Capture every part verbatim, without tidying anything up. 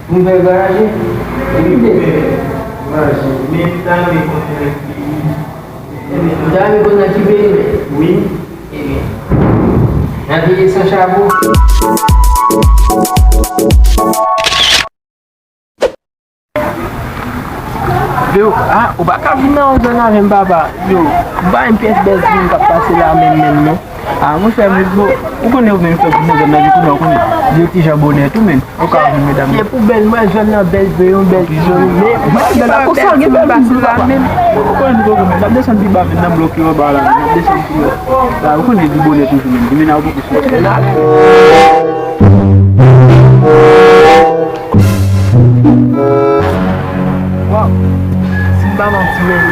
Pou m fè vwayaje? Epi m te fè vwayaje. Men m ta renmen konn nan ki peyi. Ou ta renmen konn nan ki peyi menm? Wi. Ebyen, n a veye san chapo. Yo, ah, ou pa ka vin nan yon zòn avè m, papa. Yo, m pa yon pyès bèl timoun k ap pase la menm, menm, non. Ah, monchè, men, bon, ou konnen ou menm fè pou nan zòn nan, epi kounye a, ou konnen, di yo ti jan bonè tou, men. Ou ka vin, medam. Se pou bèl, mwen, zòn nan bèl, vre, yon bèl ti zòn, men, mwen, bèl la, konsa, gen bèl moun la, menm. Ou konnen, nou poko, men, n ap desann pi ba, men, n ap bloke anba la, men, n ap desann pi ba. La, ou konnen, li bonè toujou, men, men, la, ou poko sou. Waw, si m pa manti, men,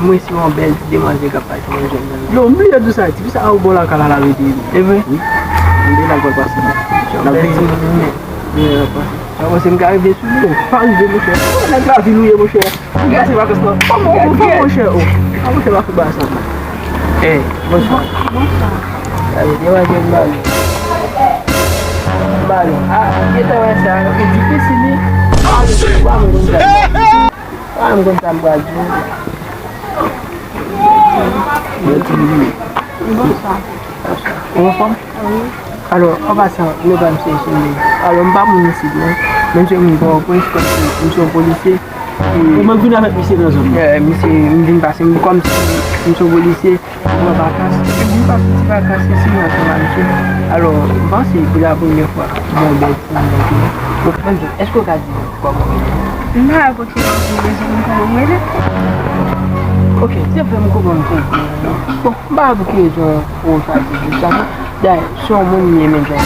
mwen se yon bèl ti demwazèl k ap pase nan zòn nan. Yo, m bliye di sa, tifi sa a ou bò lakay la, l ap ede m. E vre? Wi. M te la, l pral pase. N ap veye. Veye, l ap pase. Sa panse m ka rive sou li? Pa rive, monchè. Oh, nèg lavil ou ye, monchè. Ou pase vakans lan. Kòman ou fè, monchè? Oh, ah, monchè, pa fè bagay sa. Eh, bonswa. Bonswa. Gade, demwazèl, m ba li. M ba li. Ah, gentan wè sa, e difisil, wi. Ah, m konn sa. Ah, m konn sa m pral di w. Bonswa. Ou anfòm? Wi. Alò, an pasan, non pa m se Chimèn. Alò, m pa moun isit, non. Men m se moun Pòtoprens, kòmsi m se yon polisye. Ou menm vin avèk misye nan zòn nan? Eh, misye, m vin pase, m, kòmsi m se yon polisye. Mwen vakans. Mwen pase ti vakans isi nan ansanm a misye. Alò, m panse pou la premyè fwa, bon, bèl ti moun nan. Bon, èske w ka di m kòman w rele? M pa wè pou ki rezon, m konn kòman m rele. Ok, se vre m konprann, m konprann. Bon, m pa wè pou ki rezon ou chwazi di sa, non. Dayè, se yon moun m ye menm jan.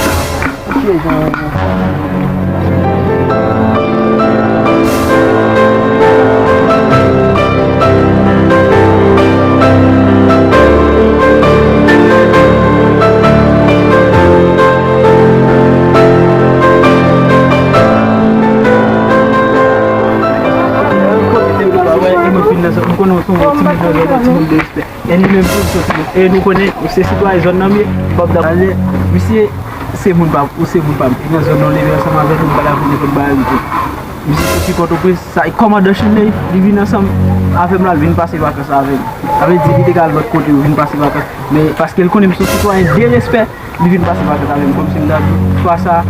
M konnen w se yon timoun de respè. E li menm tou, l soti. E nou konnen, ou se sitwayen zòn nan, m ye, m p ap dakò. Misye, se moun pa m, ou se moun pa m. E nan zòn nan, w leve ansanm avè nou, m pa dakò nenpòt bagay ou di. Misye soti Pòtoprens, sa e kòmandan Chinley, li vin ansanm avè m la, l vin pase vakans avè m. Sa vle di, li te ka al lòt kote, l vin pase vakans. Men paske l konnen m se yon sitwayen de respè, li vin pase vakans avè m, kòmsi m ta di, fwa sa,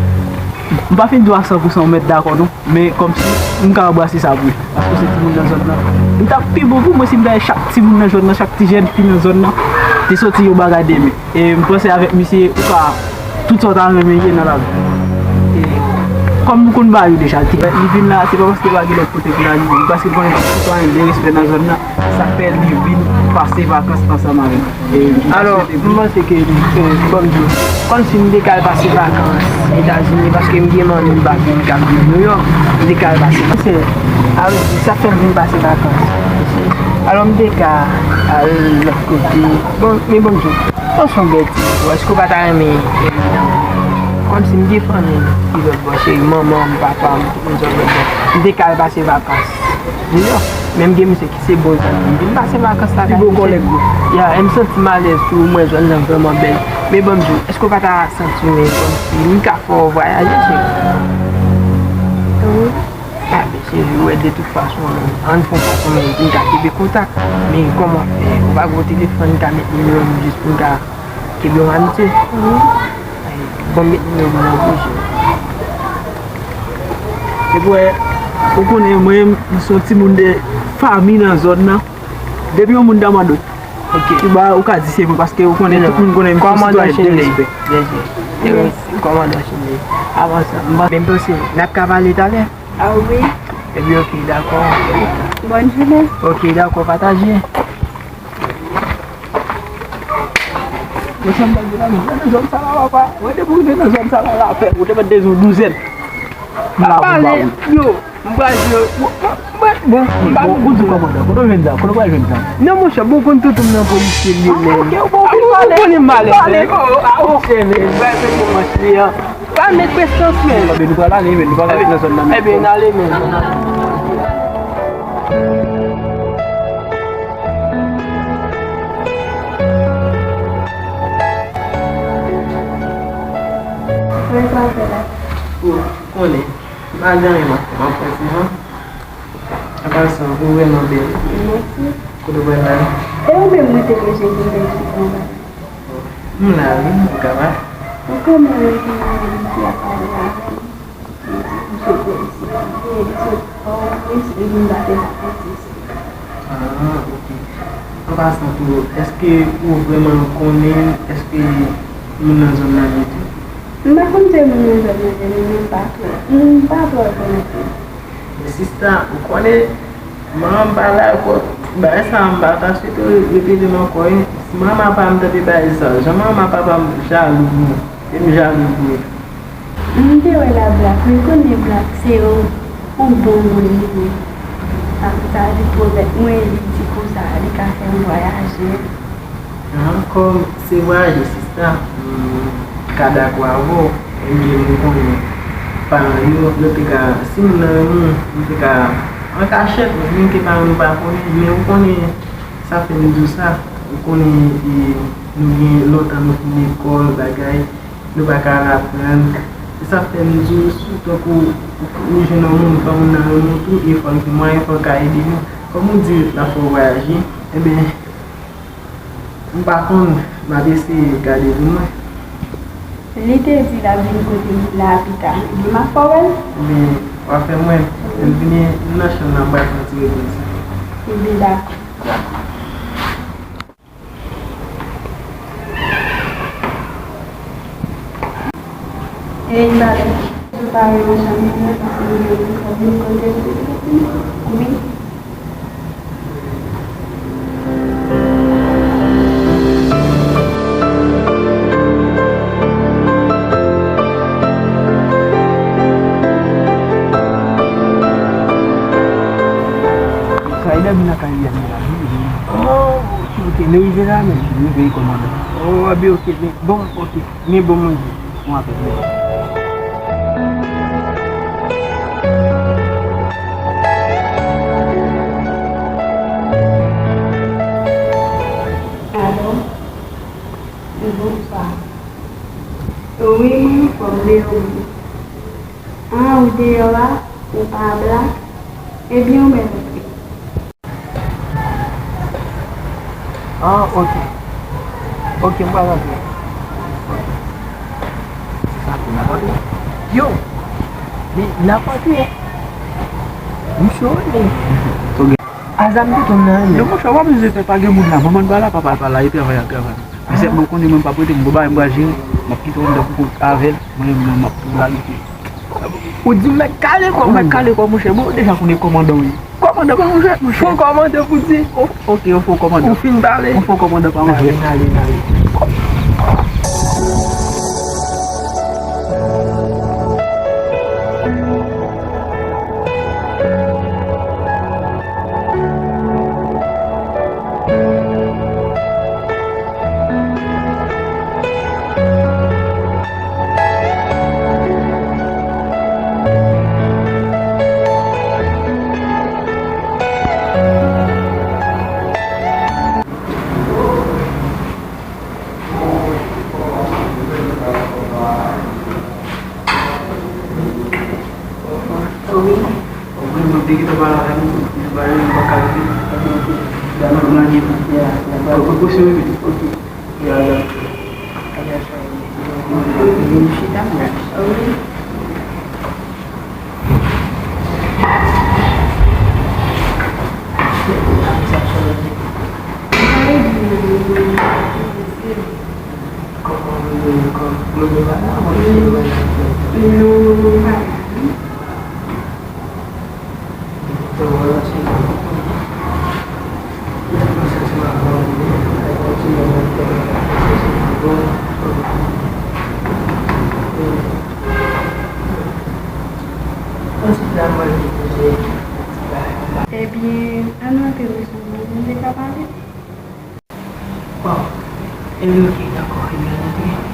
m pa fin di w a san pou san ou mèt dakò, non. Men kòmsi m ka anbrase sa vre, paske w se timoun nan zòn nan. Li t ap pi bon pou mwen si m ta wè chak timoun nan zòn nan, chak ti jèn fi nan zòn nan te soti yon bagay de men. E m panse avèk misye, ou ka, tout sa w ta renmen ye nan lavi. E kòm nou konn ba yo deja, li vin la, se pa paske pa gen lòt kote pou l ale, men paske l konnen m se sitwayen de respè nan zòn nan, sa fè li vin pase vakans ansanm avè m. Alò, m panse ke, eh, bon, m di w, kòmsi m te ka al pase vakans Etazini, paske m gen manmi m pa gen k ap viv Nouyòk, m te ka al pase vakans. Sa vle di, sa fè m vin pase vakans. Alò, m te ka al lòt kote. Bon, men bon, m di w, bon, se yon bèl ti bout, èske w pa ta renmen, eh, kòmsi m gen fanmi m ki lòt bò, se manman m, papa m, tout moun sot lòt bò. M te ka al pase vakans. Junior, menm gen misye ki se bon zanmi m, vin pase vakans la. Pi bon kòlèg ou. Ya, e m santi m alèz tou, mwen zòn nan vrèman bèl. Men ban m di w, èske w pa ta santi w menm kòmsi m ka fè w vwayaje, cheri? Wi. A, men cheri, ou wè de tout fason, ann fè yon fason menm pou n ka kenbe kontak. Men kòman fè? Ou pa gen yon telefòn, ka met nimewo m jis pou n ka kenbe yon amitye? Wi. Ban m met nimewo m nan pou ou, cheri. Epi, ou konnen, mwen, m se yon timoun de fanmi nan zòn nan. Depi yon moun ta mande w, ok, ou ba, ou ka di se mwen, paske ou konnen, tout moun konnen m se yon sitwayen de respè. Byen si. Kòmandan Chinley. Avan sa, m pa, men m panse n ap ka pale talè. A wi. Epi, ok, dakò. Bòn jounen. Ok, dakò, pataje. Mwen, sa m ta di la, nou nan zòn sa la, papa. Mwen, depi w rive nan zòn sa la, lapè, ou te mèt dezen douzèn. M la pou ba ou. Yo, m pral di yo, mwen, bon, m pa bon, ou di kòmandan, kote w jwenn zam? Kote w pral jwenn zam? Non, monchè, bon, konn tonton m nan polisye li ye, men. Ok, bon, ou konnen m alèz, men. Pale, pale, oh, ah, oh, se, men, m pral fè kòmans li an. Pa met prestans, men. Ebyen, nou pral ale, men, nou pral rete nan zòn nan, men. Ebyen, n ale, men. Mwen pa fè la. Ou konnen. Pa gen anyen, m ap, m ap pran ti jan. An pasan, ou vrèman bèl. Mèsi. Kote w pral la? E ou menm, mwen te bezwen vin bèl sou kò w la. M la wi, m ka la. Ou konnen mwen te abitye ap pale avè l. Li di m sot Ayiti, li di m sot Pòtoprens, li vin ba de vakanse isit. Ah, ok. An pasan tou, èske ou vrèman konnen, èske moun nan zòn nan ye tou? M pa konn se moun nan zòn nan ye, men m pa twò, m pa twò konnen. Men sista, ou konnen, manman m pa la ankò. Bagay sa a, m pa ta swete repete l ankò, wi. Manman pa m tande bagay sa. Jan manman papa m jalou pou mwen. E m jalou pou li. M te wè la Blak, men konnen Blak se yon, yon bon moun li ye. Sa, sa li pwomèt mwen, li di konsa, li ka fè m vwayaje. An, kòm se vwayaje, sista, m ka dakò avè w, ebyen, m konnen paran yo, yo te ka, si moun nan renmen w, yo te ka, an kachèt, menm ke paran nou pa konnen, men ou konnen, sa fè m di w sa, ou konnen, e, nou gen lontan nou fin lekòl, bagay, nou pa ka al aprann. Se sa fè m di w, si tankou ou jwenn yon moun, fò moun nan renmen w tou, e fò l gen mwayen, fò l ka ede nou. Kòm ou di l ap fè w vwayaje, ebyen, m pa konn, m ap eseye gade pou mwen. Li te di l ap vin kote m la pita. Ebyen, m ap fè w wè l. Ebyen, w a fè m wè l. Lè m vini nan chanm nan, m pral pran ti repoze. Ebyen, dakò. Ey, Bale, ou pa renmen chanm nan, paske li gen yon kòb yon kote l. Wi. Sa e dèbi nan kay li a, li la, wi, wi. Oh, ok, ok, nou rive la menm. Rive, kòmandan. Oh, ebyen, ok, men, bon, ok. Men bon, mwen di, mwen apèl mwen. Alo? Bonswa. Wi, mwen anfòm, Leo. Ah, ou deyò a? Ou pa Blak? Ebyen, ou mèt antre. Ah, ok. Ok, m pral antre. Ok. Sa pou n ap antre. Yo! Men, n ap antre. M cho, men. Ok. Azam te tonbe nan men. Non, monchè, w pa bezwen pè, pa gen moun la. Manman n pa la, papa l pa la, e travay ap travay. Mesye, bon, konnen mwen m p ap rete, m gon bagay m pral jere. M ap kite w anndan pou kont avè l. Mwen menm, m ap tou lage. Ou di m mèt kale kò, mèt kale kò, monchè. Bon, deja konnen kòmandan w ye. Kòmandan pa monchè, monchè. Fo kòmandan pou di. O-, ok, yon fo kòmandan. Ou fin pale? Yon fo kòmandan pa monchè. N ale, n ale, n ale. Wi. Mwen te gentan pale avè nou, li pa, li pa ka rive. Ba nou lage. Ya, ya, ba nou. Ou posib rive? Ok. Ya, ya. Chita, mwen. Wi. Non, non, non, pa la. Ebyen, ann antre, mesye, nou te ka pale. Bon, ebyen, ok, dakò, ebyen, antre.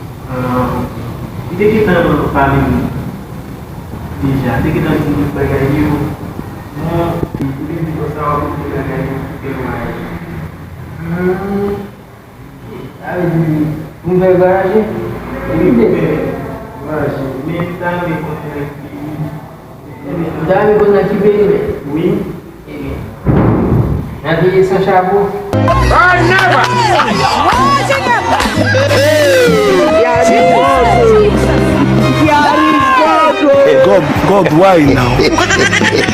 Ah, ok. Li te gentan pale m deja. Li te gentan di m tout bagay yo. Bon, li te di konsa w ap ouvri bagay yo, ki fè l vwayaje. Hmm. Sa vle di, pou m fè l vwayaje? Wi, pou m fè l vwayaje. Men m ta renmen konnen nan ki peyi. Ou ta renmen konn nan ki peyi menm? Wi. Nan peyi san chapo? Hey, God, God, why now?